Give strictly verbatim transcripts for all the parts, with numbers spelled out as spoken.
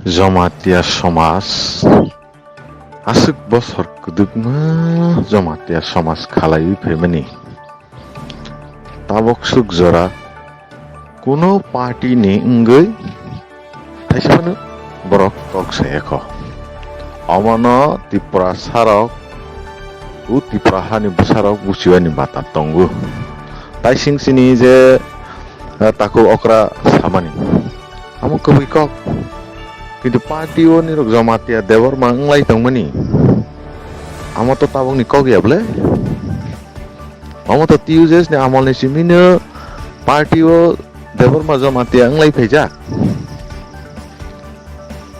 Jamatia somaj, aswk bosor kwdwkma Jamatia somaj khalaiwi phaimani. Tabok swk jora kuno party ni wngwi thaisa phano borok kok saya kho. Omono Tiprasa rok, o Tipra hani bwsa rok buchiwani mata tongo. Tai sing sini je, eh, takhuk okra samani. Amo kwbwi kok. Kintu party o nirok Jamatia Debbarma wnglai tongmani. Amo to tabokni kok ya bwle. Amo to T U J S ni amol ni simi no party o Debbarma Jamatia wnglai phaijak.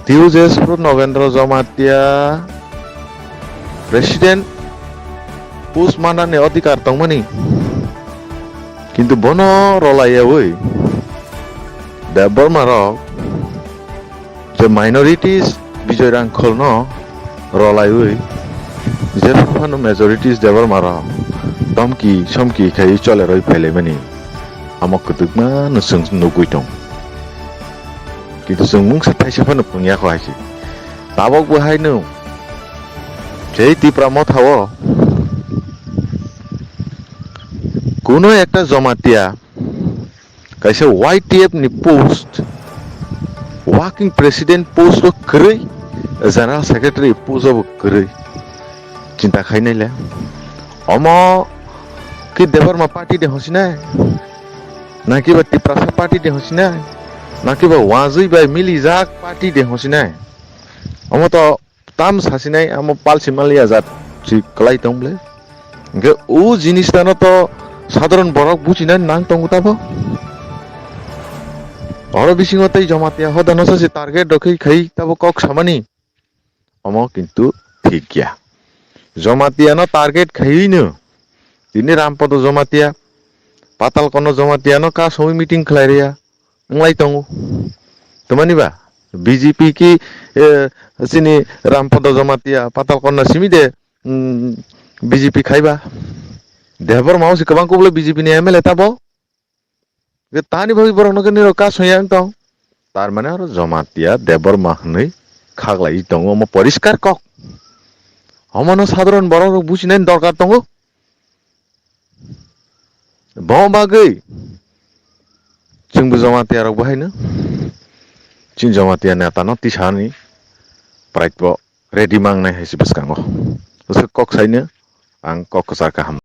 T U J S pro Nogendra Jamatia president post manani adhikar tongmani. Kintu bono rolaiyawi Debbarma rok je minorities Bijoy Rangkholno rolaiwi je phano majorities Debbarma rok domki somki khai choleroi phailaimani amo kwdwkma no chwng nugwi tong. Kintu chwng mungsa thaisa phano phwngya kho hai se. Tabok bo haino sei Tipra Motha o kuno ekta Jamatia kaisa Y T F ni post, working president post o kwrwi, general secretary post o bo kwrwi. Chinta khainai le. Omo ki Debbarma party de hosinai? Naki ba Tiprasa party de hosinai? Naki ba wajwi bai milijak party de hosinai? Omo to tam sasinai, amo palsi maliya jat si kwlai tong bwle. Hwnkhe o jinis tano to sadharon borok buchina nang tongo tabo. Oro bisingo tei Jamatia hoda no sase target rokhe khai tabo kok samani. Omo kintu thik ya. Jamatia no target khaiwi no tini Rampodo Jamatia, Patalkono Jamatia no ka songwi meeting khlai riya. Wnglai tongo. Tamani ba B J P ki, eh, chini Rampodo Jamatia Patalkonna simi de, mm, B J P khaiba. Debbarma o si kwbang kubule B J P ni M L A tabo. Je tani bagwi borok no niro ka soya wng tong. Tar mane oro Jamatia Debbarma hwnwi khaglai tongo, omo poriskar kok. Omo no sadharon borok rok buchinani dorkar tongo. Bo bagwi chwngbo Jamatia rok bo haino chini Jamatia neta no tisani pride bo ready mangnai hai se bwskango. Bwswk kok saino ang kok kwchar kaham.